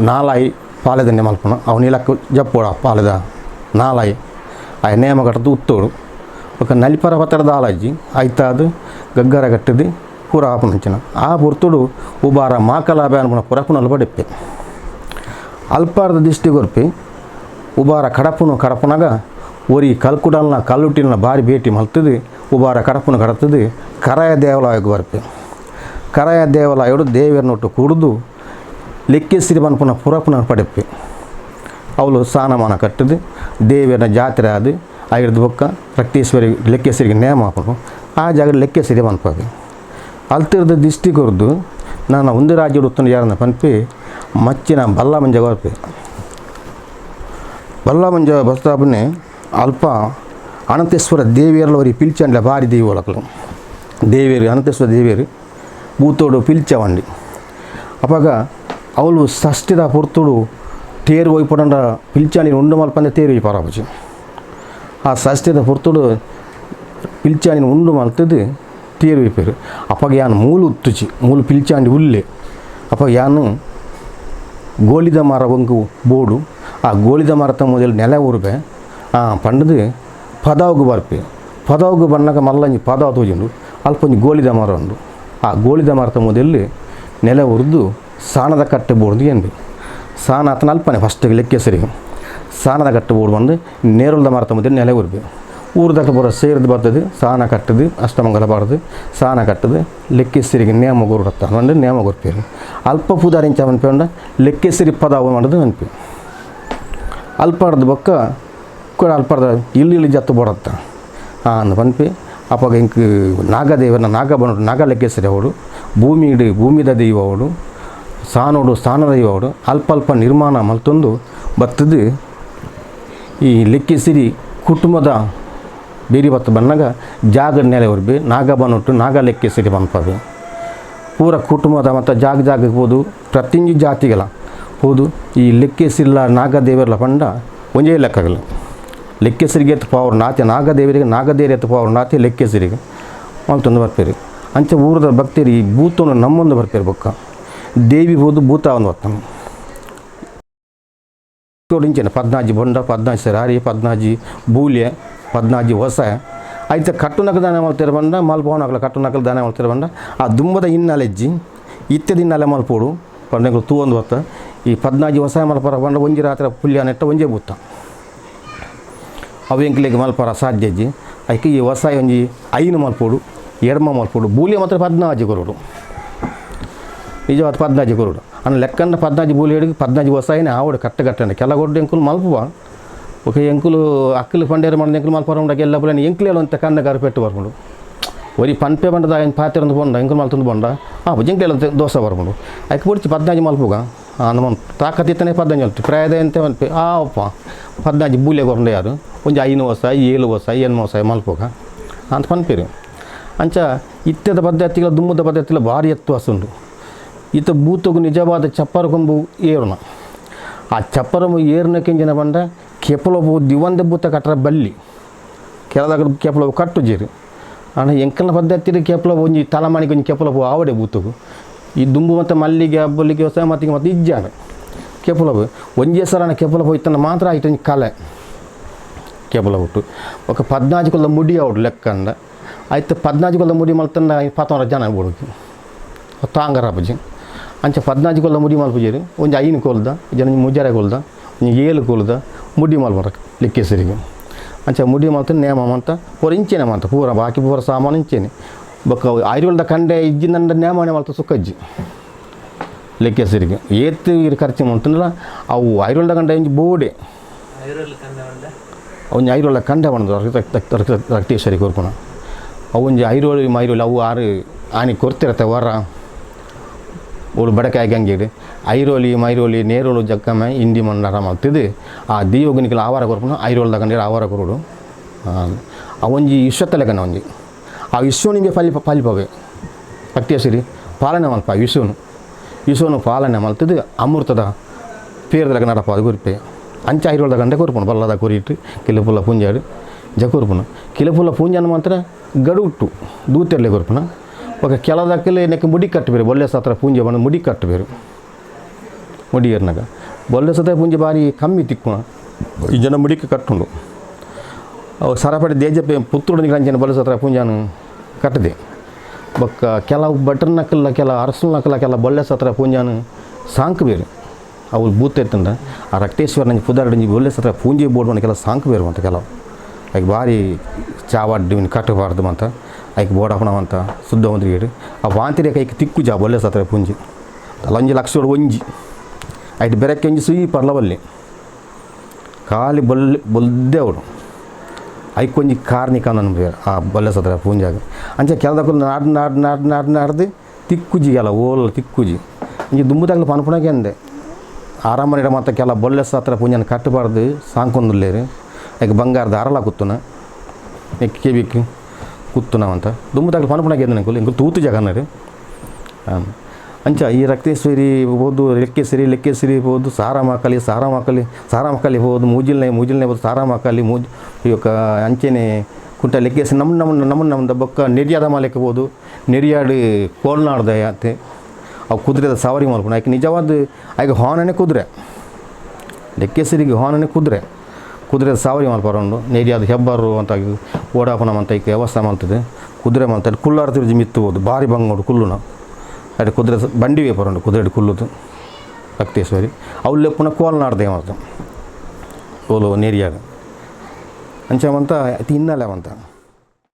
ನಾಲಾಯಿ ಪಾಲೆದನ್ನೆ ಮಲ್ಪುನ ಅವು ನೀಲಕ್ಕ ಜಪ್ಪೋಡ ಪಾಲೆದ ನಾಲಾಯಿ ಆ ನೇಮ ಕಟ್ಟದು ಉತ್ತೋಡು ಬೊಕ ನಲಿಪರ ಪತ್ತಡ ದಾಲಜ್ಜಿ ಐತಾದ್ ಗಗ್ಗರ ಕಟ್ಟದು ಪೂರ ಆಪುನಂಚಿನ ಆ ಪೊರ್ತುಡು ಉಬಾರ ಮಾಕಲಾಬೆ ಅನ್ಪುನ ಪುರಪುನಲ್ಪ ಡೆಪ್ಪೆ ಅಲ್ಪಾರ್ದ ದಿಷ್ಟಿ ಕೊರ್ಪಿ ಉಬಾರ ಕಡಪುನು ಕಡಪುನಗ ಒರಿ ಕಲ್ಕುಡಲ್ನ ಕಲ್ಲುಟ್ಟಿನ ಬಾರಿ ಭೇಟಿ ಮಲ್ತದು ಉಬಾರ ಕಡಪುನು ಕಡತದು ಕರಾಯ ದೇವಾಲಯಕ್ಕೆ ಬರ್ಪೆ ಕರಾಯ ದೇವಾಲಯಡು ದೇವರನೊಟ್ಟು ಕೂಡುದು ಲೆಕ್ಕೆಸಿರಿ ಪನ್ಪುನ ಪುರಪುನ ಪಡೆಪ್ಪೆ ಅವಳು ಸ್ನಾನಮಾನ ಕಟ್ಟದು ದೇವರ ಜಾತ್ರೆ ಆದು ಐರ್ದು ಬೊಕ್ಕ ರಕ್ತೇಶ್ವರಿ ಲೆಕ್ಕೆಸಿರಿಗೆ ನೇಮ ಹಾಕೊಂಡು ಆ ಜಾಗ ಲೆಕ್ಕೆಸಿರಿ ಪನ್ಪದು ಅಲ್ತಿರ್ದ ದಿಷ್ಟಿ ಕೊರ್ದು ನಾನು ಒಂದು ರಾಜ್ಯಡು ಉತ್ತನ ಯಾರನ್ನ ಪನ್ಪಿ ಮಚ್ಚಿನ ಬಲ್ಲ ಮಂಜ ಬರ್ಪೆ. ಬಲ್ಲ ಮಂಜ ಬಸ್ತಾಪನೆ ಅಲ್ಪ ಅನಂತೇಶ್ವರ ದೇವಿಯರ್ಲ ಪಿಲ್ಚಂಡ್ಲ ಭಾರಿ ದೇವಿ ಒಳಕಲು ದೇವಿಯರು ಅನಂತೇಶ್ವರ ದೇವಿಯರು ಬೂತೋಡು ಪಿಲ್ಚವಂಡಿ. ಅಪಗ ಅವಳು ಷಷ್ಠಿದ ಪೊರ್ತುಡು ತೇರು ಒಯ್ಪಡಂಡ ಪಿಲ್ಚಾಣಿ ಉಂಡು ಮಲ್ಪಂದೆ ತೇರು ಒಯ್ಪಾರಪುಜಿ. ಆ ಷಷ್ಠಿದ ಪೊರ್ತುಡು ಪಿಲ್ಚಾಣಿನ ಉಂಡು ಮಲ್ತದು ತೇರು ಒಯ್ಪೇರು. ಅಪಗ ಯಾನ್ ಮೂಲು ಉತ್ತುಜಿ ಮೂಲು ಪಿಲ್ಚಾಂಡಿ ಉಲ್ಲೆ. ಅಪಗ ಯಾನು ಗೋಲಿದ ಮರ ಒಂಗು ಬೋಡು ಆ ಗೋಲಿದ ಮರತ ಮೊದಲು ನೆಲೆ ಊರ್ಬೆ ಆ ಪಂಡದು ಪದಾವುಗು ಬರ್ಪೆ. ಪದಾವುಗು ಬನ್ನಗ ಮಲ್ಲಂಜಿ ಪದಾವು ತೋಜುಂಡು ಅಲ್ಪ ಒಂಜಿ ಗೋಲಿದ ಮರ ಉಂಡು. ಆ ಗೋಲಿದ ಮರತ ಮೊದಲು ನೆಲೆ ಉರಿದು ಸಾಣದ ಕಟ್ಟೆ ಬೋಡ್ದು ಏನ್ಬಿ ಸಾಣ ಆತನ ಅಲ್ಪನೆ ಫಸ್ಟಿಗೆ ಲೆಕ್ಕೆಸರಿಗೆ ಸಾಣದ ಕಟ್ಟೆ ಬೋಡು ಬಂದು ನೇರುಳ್ದ ಮರತ ಮೊದಲು ನೆಲೆ ಉರ್ಬೆ. ಊರ್ದಕ್ಕೆ ಬರೋ ಸೇರಿದು ಬರ್ತದೆ ಸಾಣ ಕಟ್ಟದು ಅಷ್ಟಮಂಗಲ ಬಾರ್ದು ಸಾಣ ಕಟ್ಟದು ಲೆಕ್ಕೆಸಿರಿಗೆ ನೇಮ ಗುರುಡತ್ತ ಅಂದ್ರೆ ನೇಮ ಗುರ್ಪೇರು. ಅಲ್ಪ ಪೂದಾರಿಂಚ ಅನ್ಪೇಂಡ ಲೆಕ್ಕೆಸಿರಿ ಪದಾವು ಮಾಡೋದು ಅನ್ಪಿ ಅಲ್ಪಾರ್ದು ಬೊಕ್ಕ ಕೂಡ ಅಲ್ಪಾರ್ದ ಇಲ್ಲಿ ಇಲ್ಲಿ ಜತ್ತು ಬೋಡತ್ತ ಅಂದ್ ಪನ್ಪಿ. ಅಪಗ ಇಂಕ್ ನಾಗದೇವನ ನಾಗ ಬನ್ನೋಡು ನಾಗ ಲೆಕ್ಕೆಸಿರಿ ಅವಳು ಭೂಮಿ ಭೂಮಿದ ದೈವ ಅವಳು ಸಾನೋಡು ಸ್ಥಾನ ದೈವ ಅವಳು ಅಲ್ಪ ಅಲ್ಪ ನಿರ್ಮಾಣ ಮಲ್ತೊಂದು ಬತ್ತದು. ಈ ಲೆಕ್ಕೆಸಿರಿ ಕುಟುಂಬದ ಬೇರಿ ಬತ್ತು ಬನ್ನಗ ಜಾಗ ನೆಲೆ ಉರ್ಬಿ ನಾಗ ಬನ್ನೊಟ್ಟು ನಾಗ ಲೆಕ್ಕೆಸಿರಿ ಪನ್ಪವೆ. ಪೂರ ಕುಟುಂಬದ ಮತ್ತು ಜಾಗ ಜಾಗಕ್ಕೆ ಹೋದು ಪ್ರತಿಯೊಂಜಿ ಜಾತಿಗಳ ಹೋದು ಈ ಲೆಕ್ಕೆಸಿರ್ಲ ನಾಗದೇವರ್ಲ ಪಂಡ ಒಂಜೇ ಲೆಕ್ಕಗಲ ಲೆಕ್ಕೆಸಿರಿಗೆ ಎತ್ತು ಪಾವರು ನಾತೆ ನಾಗದೇವರಿಗೆ ನಾಗದೇರಿ ಎತ್ತು ಪಾವರು ನಾತೆ ಲೆಕ್ಕೆಸಿರಿಗೆ ಮಲ್ತೊಂದು ಬರ್ಪೇರು. ಅಂಚ ಊರದ ಭಕ್ತರು ಈ ಭೂತವನ್ನು ನಮ್ಮೊಂದು ಬರ್ಪೇರು ಬೊಕ್ಕ ದೇವಿ ಹೋದು ಭೂತ ಒಂದು ಬರ್ತಾನೆ ಇಂಚನೆ ಪದ್ನಾಜಿ ಬೊಂಡ ಪದ್ನಾಜಿ ಸರಾರಿ ಪದ್ನಾಜಿ ಬೂಲ್ಯ ಪದ್ನಾಜಿ ಹೊಸ ಐತೆ ಕಟ್ಟುನಕ ದಾನ ಮಲ್ತಿರ ಬಂಡ ಮಲ್ಪವನಕಲ ಕಟ್ಟುನಕಲು ದಾನ ಮಲ್ತಿರ ಬಂಡ ಆ ದುಂಬದ ಹಿನ್ನೆಲೆಜ್ಜಿ ಇತ್ತೆದ ಹಿನ್ನೆಲೆ ಮಲ್ಪೋಡು ಪಂಡೆಗಳು ತೂ ಒಂದು ಹೊತ್ತ ಈ ಪದ್ನಾಜಿ ಹೊಸ ಮಲ್ಪರ ಬಂಡ ಒಂಜಿ ರಾತ್ರಿ ಪುಲ್ಯ ನೆಟ್ಟ ಒಂಜೇ ಬೂತ ಅವು ಎಂಕ್ಲೆಗ್ ಮಲ್ಪರ ಸಾಧ್ಯಜ್ಜಿ. ಐಕೆ ಈ ಹೊಸ ಒಂಜಿ ಐನು ಮಲ್ಪೋಡು ಎಡ್ಮ ಮಲ್ಪೋಡು ಬೂಲ್ಯ ಮಾತ್ರ ಪದ್ನಾಜಿ ಕೊರೋಡು ನಿಜವಾದ ಪದ್ನಾಜಿ ಕೊರೋಡು ಅನ್ನ ಲೆಕ್ಕಂಡ ಪದ್ನಾಜಿ ಬೂಲಿ ಹಿಡಿದು ಪದ್ನಾಜಿ ಹೊಸಾಯಿನ ಆವಡು ಕಟ್ಟ ಕಟ್ಟಂಡೆ ಕೆಲ ಎಂಕುಲು ಮಲ್ಪುವ ఒక ಎಂಕುಲು ಅಕ್ಕಲು ಪಂಡೇರು ಮಂಡ ಎಂಕುಲು ಮಲ್ಪರ ಉಂಡಾಗ ಎಲ್ಲ ಪುಲ ಎಂಕ್ಲೇಳು ಅಂತ ಕಣ್ಣ ಗಾರು ಪೆಟ್ಟು ಬರ್ಕೊಂಡು ಒರಿ ಪನ್ಪೆ ಬಂಡದ ఆయన ಪಾತಿರಂದು ಬೊಂಡ ಎಂಕುಲು ಮಲ್ತಂದು ಬೊಂಡ ಆ ಎಂಕ್ಲೇಳು ದೋಸೆ ಬರ್ಕೊಂಡು ಐಕೆ ಪೊಡಿಚಿ ಪದ್ನಾಜಿ ಮಲ್ಪುಗ ನಮ್ಮ ತಾಕತ್ತಿತ್ತನೇ ಪದ್ನಾಜಿ ಮಲ್ತು ಪ್ರಾಯದ ಎಂತ ಮಲ್ಪೆ ಆ ಅಪ್ಪ ಪದ್ನಾಜಿ ಬೂಲೆ ಕೊರಂಡ ಯಾರು ಒಂಜಿ ಐನು ವರ್ಷ ಏಳು ವರ್ಷ ಎನ್ಮ ವರ್ಷ ಮಲ್ಪುಗ ಅಂತ ಪನ್ಪೇರು. ಅಂಚ ಇತ್ಯದ ಪದ್ಧತಿಗಳ ದುಮ್ಮದ ಪದ್ಧತಿಗಳ ಭಾರಿ ಎತ್ತು ಉಂಡು. ಈತ ಭೂತಗು ನಿಜವಾದ ಚಪ್ಪರ ಕೊಂಬು ಏರುನ ಆ ಚಪ್ಪರము ಏರುನಕ್ಕಿಂಚಿನ ಬಂಡ ಕೆಪಲೊಬು ದಿವಂದ ಭೂತ ಕಟ್ಟರ ಬಲ್ಲಿ ಕೆಲದಾಗ ಕೆಪಲೊಬು ಕಟ್ಟು ಜೇರು ಆಂಡ ಎಂಕಲ್ನ ಪದ್ಧತಿ ಕೆಪಲೊಬು ಒಂಜಿ ತಲಮಾಣಿಗೆ ಒಂಜಿ ಕೆಪಲೊಬು ಆವಡೆ ಭೂತಗು ಈ ದುಂಬು ಮತ್ತು ಮಲ್ಲಿಗೆ ಅಬ್ಬಲಿಗೆ ಹೊಸ ಮತ್ತಿಗೆ ಮತ್ತು ಇಜ್ಜಾನ ಕೆಪಲೊಬು ಒಂಜೇ ಸರನ ಕೆಪಲೊಬು ಇತ್ತನ ಮಾತ್ರ ಆಯ್ತು ಒಂಜಿ ಕಲೆ ಕೆಪಲ ಬಿಟ್ಟು ఒక ಪದ್ನಾಜಿ ಕೊಲ್ಲ ಮುಡಿ ಆವಡು ಲೆಕ್ಕಂಡ ಆಯ್ತು ಪದ್ನಾಜಿ ಕೊಲ್ಲ ಮುಡಿ ಮಲ್ತಂಡ ಪತ್ತೊಂಬ ಜನ ಬೋಡುದು ತಾಂಗರ ಬಜ್ಜಿ ಅಂಚ ಪದ್ನಾಜಿ ಕೊಲ್ಲ ಮುಡಿ ಮಲ್ಪುಜೇರು ಒಂಜಿ ಐನು ಕೊಲ್ದ ಜನ ಮುಜಾರೆ ಕೊಲ್ದ ಒಂಜಿ ಏಳು ಕೊಲ್ದ ಮುಡಿ ಮಲ್ಪರ ಲೆಕ್ಕೆಸರಿಗೆ. ಅಂಚ ಮುಡಿ ಮಲ್ತ ನೇಮ ಮಂತ ಪೂರ ಇಂಚೆನೆ ಮಂತ ಪೂರ ಬಾಕಿ ಪೂರ ಸಾಮಾನು ಇಂಚೆನೆ ಬೊಕ್ಕ ಐರುಳ್ದ ಕಂಡೆ ಇಜ್ಜಿನಂಡ ನೇಮನೆ ಮಲ್ತ ಸುಕ್ಕಜ್ಜಿ ಲೆಕ್ಕೆಸರಿಗೆ ಏತ್ ಇರು ಖರ್ಚು ಮಂತಂಡಲ ಅವು ಐರುಳ್ದ ಕಂಡೆ ಒಂಜಿ ಬೋಡೆ ಒಂಜಿ ಐರುಳ್ಳ ಕಂಡೆ ಬಂದು ರಕ್ತೇಶ್ವರಿ ಕೊರ್ಪುನ ಅವು ಒಂಜಿ ಐರೋಳಿ ಮೈರೋಳಿ ಅವು ಆರು ಆನಿ ಕೊರ್ತಿರತ್ತೆ ವರ ಓಳು ಬಡಕಾಯಿ ಗಂಗೆಡು ಐರೋಲಿ ಮೈರೋಲಿ ನೇರೋಳು ಜಕ್ಕಮ ಇಂಡಿ ಮಂಡಾರ ಮಲ್ತಿದ್ದು ಆ ದೀವಗನಿಕಲ ಆವಾರ ಕೊರ್ಪುನ ಐರೋಳ್ದ ಕಂಡೀರು ಆವಾರ ಕೊರೋಡು ಆ ಒಂಜಿ ವಿಶ್ವತ್ತಲೆಕನ ಒಂಜಿ ಆ ವಿಶ್ವನಿಗೆ ಫಲಿಪ ಫಲಿಪವೆ ಭಕ್ತಿಯಸಿರಿ ಪಾಲನೆ ಮಲ್ಪ ವಿಶ್ವನು ವಿಶ್ವನು ಪಾಲನೆ ಮಲ್ತಿದ್ದು ಅಮೃತದ ಪೇರ್ದಲಕ ನಡಪ ಅದು ಗುರಿಪೆ ಅಂಚ ಐರೋಳ್ದ ಗಂಟೆ ಕೊರ್ಪುನು ಬಲ್ಲದ ಕೊರಿಟ್ಟು ಕಿಲಪುಲ್ಲ ಪೂಂಜಾಡು ಜ ಕೊರ್ಪುನು ಕಿಲಪುಲ್ಲ ಪೂಂಜಾನ ಮಾತ್ರ ಗಡುಟ್ಟು ದೂತೆರ್ಲೆ ಕೊರ್ಪುನ ఒక ಕೆಲದಕ್ಕಲ್ಲಿ ನೆಕ್ ಮುಡಿ ಕಟ್ಟಬೇರು ಬೊಲ್ಲೆ ಸತ್ರ ಪೂಂಜೆ ಬಂದು ಮುಡಿ ಕಟ್ಟಬೇರು ಮುಡಿ ಏರ್ನಾಗ ಬೊಲ್ಲೆ ಸತ್ರ ಪೂಂಜೆ ಬಾರಿ ಕಮ್ಮಿ ತಿಕ್ಕುಣ ಈ ಜನ ಮುಡಿಕೆ ಕಟ್ಟುಂಡು ಅವು ಸರಪಡಿ ದೇಜಪ್ಪೆ ಪುತ್ತೂರು ಅಂಚನೆ ಬೊಲ್ಲೆ ಸತ್ರ ಪೂಂಜಾನು ಕಟ್ಟದೆ ಬೊಕ್ಕ ಕೆಲವು ಬಟರ್ ನಕಲ್ಲ ಕೆಲ ಅರಸು ನಕಲ ಕೆಲ ಬೊಲ್ಲೆ ಸತ್ರ ಪೂಂಜಾನು ಸಾಂಕ್ ಬೇರು ಅವು ಬೂತ ಇತ್ತಂಡ ಆ ರಕ್ತೇಶ್ವರ ಪುದಾರಡಿಂಜಿ ಬೊಲ್ಲೆ ಸತ್ರ ಪೂಂಜೆ ಬೋರ್ಡ್ ಕೆಲ ಸಾಂಕ್ ಬೇರು ಅಂತ ಕೆಲವು ಐಕ್ ಭಾರಿ ಚಾವಡ್ಡು ಕಟ್ಟಬಾರ್ದು ಅಂತ ಐಕ್ ಬೋಡಪ್ಪಣವಂತ ಶುದ್ಧ ಒಂದ್ರಿಗೇಡು ಆ ವಾಂತಿರೆ ಕೈಕ್ ತಿಕ್ಕು ಜಾ ಬೊಲ್ಲೆ ಸತ್ರ ಪೂಂಜಿ ಒಂಜಿ ಲಕ್ಷ ಒಂಜಿ ಐಟ್ ಬೆರಕ್ಕೆ ಒಂಜಿ ಸುಯಿ ಪರ್ಲವಲ್ಲಿ ಖಾಲಿ ಬೊಲ್ಲೆ ಬೊಲ್ದೆ ಅವಡು ಐಕೊಂಜಿ ಕಾರ್ನಿಕ ನನ್ನ ಆ ಬೊಲ್ಲೆ ಸತ್ರ ಪೂಂಜಾಗ ಅಂಚ ಕೆಲದಕ್ಕೂ ನಾಡ್ ನಾಡ್ ನಾಡ್ ನಾಡ್ ನಾಡ್ದು ತಿಕ್ಕುಜಿ ಕೆಲ ಓಲ ತಿಕ್ಕುಜಿ. ಇಂಚ ದುಂಬುದಾಗಲ ಪನ್ಪುನಗೆ ಅಂದೆ ಅರಮನೆಡ್ ಮಾತ ಕೆಲ ಬೊಲ್ಲೆಸ್ ಹತ್ರ ಪೂಂಜನ ಕಟ್ಟುಪಾಡ್ದು ಸಾಂಕೊಂದುಲ್ಲೆರ್. ಐಕ್ ಬಂಗಾರದ ಅರಲ ಕುತ್ತುನ ನೆಕ್ ಕೆಬಿಕ್ ಕುತ್ತುನ ಮಾತ ದುಂಬುದಕ್ಲ್ ಪನ್ಪುನಗೆ ಎಂಕುಲು ಎಂಕುಲು ತೂತುಜ ಕಣ್ಣುಡು. ಅಂಚ ಈ ರಕ್ತೇಶ್ವರಿ ಪೋದು ಲೆಕ್ಕೆಸಿರಿ ಲೆಕ್ಕೆಸಿರಿ ಪೋದು ಸಾರಮಾಕಲಿ ಸಾರಮಾಕಲಿ ಸಾರಮಾಕಲಿ ಪೋದು ಮೂಜಿಲ್ನೆ ಮೂಜಿಲ್ನೆ ಪೋದು ಸಾರಮಾಕಲಿ ಮೂಜಿ ಈ ಬೊಕ್ಕ ಅಂಚೆನೆ ಕುಂಟ ಲೆಕ್ಕೆಸಿರಿ ನಮ್ ನಮ್ ನಮ್ ನಮ್ದ ಬೊಕ್ಕ ನೆರಿಯದ ಮಾಲೆಕ್ ಪೋದು ನೆರಿಯಾಡು ಕೋಲ್ನಾಡ್ದ ಯಾತೆ ಅವು ಕುದುರೆದ ಸವಾರಿ ಮಲ್ಪುನ ಐಕ್ ನಿಜವಾದ್ ಐಕ್ ಹಾನನೆ ಕುದುರೆ ಲೆಕ್ಕೆಸಿರಿಗೆ ಹಾನನೆ ಕುದುರೆ ಕುದುರೆ ಸವಾರಿ ಮಲ್ಪರ ಉಂಡು. ನೆರಿಯಾದ ಹೆಬ್ಬಾರು ಅಂತ ಓಡಾಪುನ ಮಂತ ಐಕ್ ವ್ಯವಸ್ಥೆ ಮಲ್ತದೆ ಕುದುರೆ ಮಲ್ತದೆ ಕುಲ್ಲಾರ ತಿರ್ಜಿ ಮಿತ್ತು ಹೋದು ಬಾರಿ ಬಂಗೋಡು ಕುಲ್ಲುನ ಅಡೆ ಕುದುರೆ ಬಂಡಿ ವೇಪರುಂಡು ಕುದುರೆ ಕುಲ್ಲುದು ರಕ್ತೇಶ್ವರಿ ಅವು ಲೆಪ್ಪುನ ಕೋಲ್ನಾಡ್ದೆ ಮಾತ ಓಲು ನೆರಿಯಾಗ ಅಂಚ ಮಂತ ಹಿನ್ನೆಲೆ ಮಂತ.